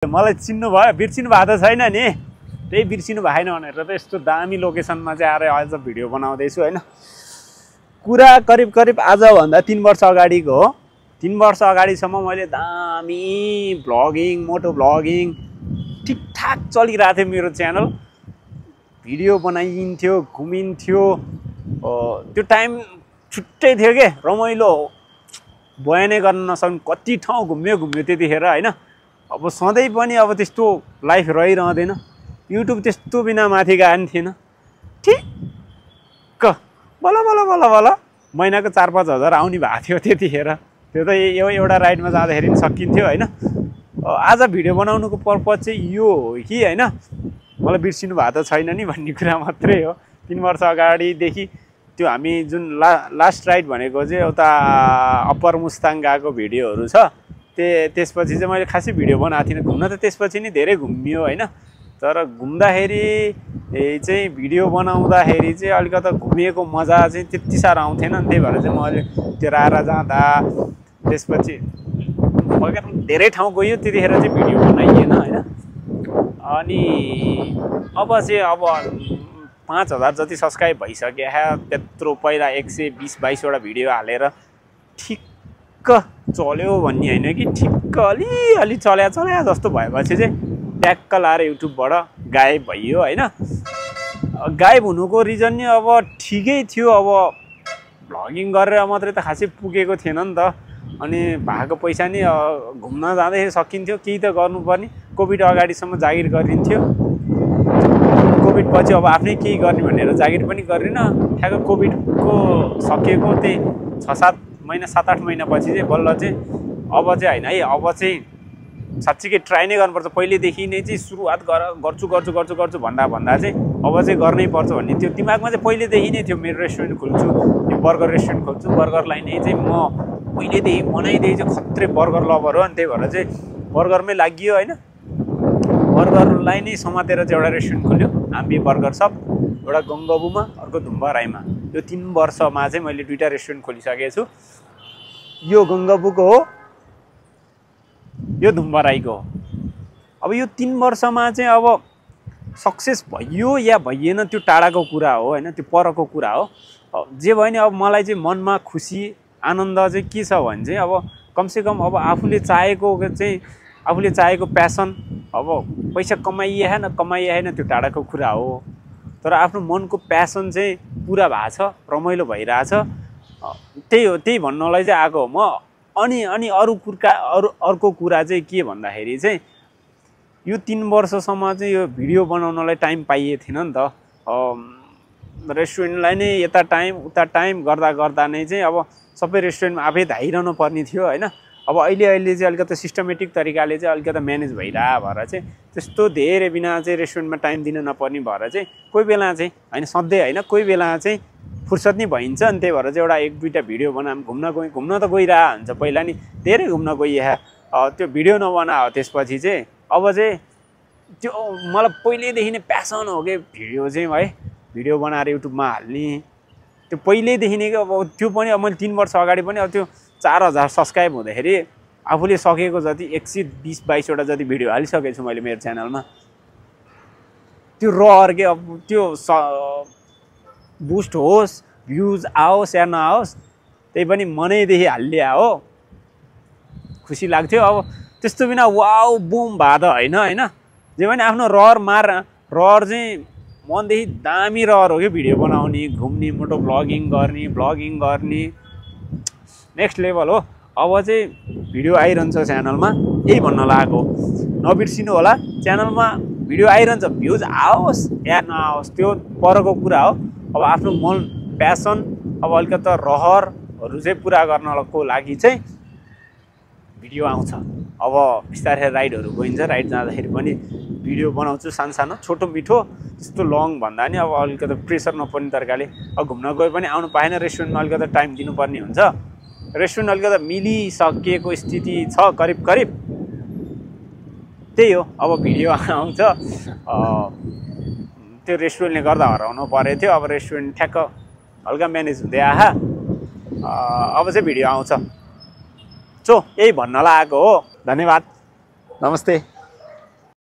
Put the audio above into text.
मलाई चिन्नु भयो बिर्सिनु भएको त छैन नि त्यही बिर्सिनु भएन भनेर त यस्तो दामी लोकेसनमा चाहिँ आएर आज भिडियो बनाउँदैछु हैन कुरा करिब आज भन्दा 3 वर्ष अगाडिको हो 3 वर्ष अगाडिसम्म मैले दामी ब्लगिङ मोटो ब्लगिङ ठिकठाक चलिरहेको थियो मेरो च्यानल भिडियो बनाइन्थ्यो घुमिन्थ्यो त्यो टाइम छुट्टै थियो के रमाइलो बयानै गर्न नसक्ने कति ठाउँ घुम्यो त्यतिखेर हैन अब सधैँ पनि अब त्यस्तो लाइफ रहिरहँदैन युट्युब त्यस्तो बिना माथि गएन थिएन ठिक्क बल महिनाको 4-5 हजार आउने भएको थियो त्यतिखेर त्यो त एउटा राइडमा जाँदाखेरि पनि सकिन्थ्यो हैन आज भिडियो बनाउनुको पर्पज चाहिँ यो हो कि हैन मलाई बिर्सिनु भएको त छैन नि भन्ने कुरा मात्रै हो 3 वर्ष अगाडिदेखि त्यो हामी जुन लास्ट राइड भनेको चाहिँ उता अप्पर मुस्ताङ गएको भिडियोहरू छ त्यसपछि चाहिँ मैले खासै भिडियो बनाएको थिइनँ घुम्न त त्यसपछि नि धेरै घुमियो हैन तर घुम्दाखेरि चाहिँ भिडियो बनाउँदाखेरि चाहिँ अलिकति घुमिएको मजा चाहिँ त्यति साह्रो आउँथेन नि त्यही भएर चाहिँ मैले त्यो रारा जाँदा त्यसपछि धेरै ठाउँ गयो त्यतिखेर चाहिँ भिडियो बनाइएन हैन अनि अब चाहिँ 5000 जति सब्स्क्राइब भइसक्यो त्यत्रो पहिला 120-22 वटा भिडियो हालेर ठिक्क चल्यो भन्ने हैन कि ठिक्क अलि चल्या जस्तो भएपछि चाहिँ ट्याक्क लाएर युट्युबबाट गायब भइयो हैन गायब हुनुको रिजन नि अब ठिकै थियो अब भ्लगिङ गरेर मात्रै त खासै पुगेको थिएन नि त अनि भएको पैसा नि घुम्न जाँदाखेरि सकिन्थ्यो केही त गर्नुपर्ने कोभिड अगाडिसम्म जागिर गरिन्थ्यो कोभिड पछि अब आफ्नै केही गर्ने भनेर जागिर पनि गरिन ठ्याक्क कोभिडको सकिएको त्यही 6-7 महिना 7-8 महिना पछि चाहिँ बल्ल चाहिँ अब चाहिँ हैन है अब चाहिँ साच्चीकै ट्राई नै गर्नुपर्छ पहिलेदेखि नै चाहिँ सुरुवात गर्छु भन्दा चाहिँ अब चाहिँ गर्नै पर्छ भन्ने त्यो दिमागमा चाहिँ पहिलेदेखि नै थियो मेरो रेस्टुरेन्ट खोल्छु यो बर्गर रेस्टुरेन्ट खोल्छु बर्गरलाई नै चाहिँ म पहिलेदेखि बनाइदिए चाहिँ खत्रै बर्गर लभर हो अनि त्यही भएर चाहिँ बर्गरमै लागियो हैन बर्गरलाई नै समातेर चाहिँ एउटा रेस्टुरेन्ट खोल्यो हामी बर्गर सप एउटा गङ्गबुमा अर्को धुम्बाराईमा यो 3 वर्षमा चाहिँ मैले 2टा रेस्टुरेन्ट खोलिसकेको छु यो गङ्गबुको हो यो धुम्बाराईको हो अब यो 3 वर्षमा चाहिँ अब सक्सेस भयो या भइएन त्यो टाढाको कुरा हो हैन त्यो परको कुरा हो जे भयो नि अब मलाई चाहिँ मनमा खुसी आनन्द चाहिँ के छ भने चाहिँ अब कमसेकम अब आफूले चाहेको प्यासन अब पैसा कमाइएन त्यो टाढाको कुरा हो तर आफ्नो मनको प्यासन चाहिँ पुरा भएको छ रमाइलो भइरहेछ त्यही हो त्यही भन्नलाई चाहिँ आएको हो म अनि अर्को कुरा चाहिँ के भन्दाखेरि चाहिँ यो 3 वर्षसम्म चाहिँ यो भिडियो बनाउनलाई टाइम पाइए थिएन नि त रेस्टुरेन्टलाई नै यता टाइम उता टाइम गर्दा नै चाहिँ अब सबै रेस्टुरेन्टमा आफै धाइरहनु पर्ने थियो हैन अब अहिले चाहिँ अलिकति सिस्टमेटिक तरिकाले चाहिँ अलिकति म्यानेज भइरहेको भएर चाहिँ त्यस्तो धेरै बिना चाहिँ रेस्टुरेन्टमा टाइम दिन नपर्ने भएर चाहिँ कोही बेला चाहिँ हैन सधैँ हैन कोही बेला चाहिँ फुर्सद नै भइन्छ अनि त्यही भएर चाहिँ एउटा 1-2टा भिडियो बनाऊँ घुम्न त गइरह हुन्छ पहिला नि धेरै घुम्न गइए त्यो भिडियो नबना हो त्यसपछि चाहिँ अब चाहिँ त्यो मलाई पहिलेदेखि नै प्यासन हो कि भिडियो चाहिँ है भिडियो बनाएर युट्युबमा हाल्ने त्यो पहिलेदेखि नै अब त्यो पनि अब मैले 3 वर्ष अगाडि पनि अब त्यो 4000 सब्स्क्राइब हुँदाखेरि आफूले सकेको जति 120-22 वटा जति भिडियो हालिसकेको छु मैले मेरो च्यानलमा त्यो रहर के अब त्यो बुस्ट होस् भ्युज आओस् या नआओस् त्यही पनि मनैदेखि हालिदिया हो खुसी लाग्थ्यो अब त्यस्तो बिना वाउ बुम भादा हैन जे पनि आफ्नो रहर चाहिँ मनदेखि दामी रहर हो कि भिडियो बनाउने घुम्ने मोटो ब्लगिङ गर्ने नेक्स्ट लेभल हो अब चाहिँ भिडियो आइरहन्छ च्यानलमा यही भन्न लागेको नबिर्सिनु होला च्यानलमा भिडियो आइरहन्छ भ्युज आओस् या नआओस् त्यो परको कुरा हो अब आफ्नो मन प्यासन अब अलिकति रहरहरू चाहिँ पुरा गर्नको लागि चाहिँ भिडियो आउँछ अब बिस्तारै राइडहरू गइन्छ राइड जाँदाखेरि पनि भिडियो बनाउँछु सानो छोटो मिठो त्यस्तो लङ भन्दा नि अब अलिकति प्रेसर नपर्ने तरिकाले अब घुम्न गए पनि आउनु पाएन रेस्टुरेन्टमा अलिकति टाइम दिनुपर्ने हुन्छ रेस्टुरेन्ट अलिकति मिलिसकेको स्थिति छ करिब त्यही हो अब भिडियो आउँछ त्यो रेस्टुरेन्टले गर्दा हराउनु परेको थियो अब रेस्टुरेन्ट ठ्याक्क हल्का म्यानेज हुँदै अब चाहिँ भिडियो आउँछ यही भन्नलाई आएको हो धन्यवाद नमस्ते।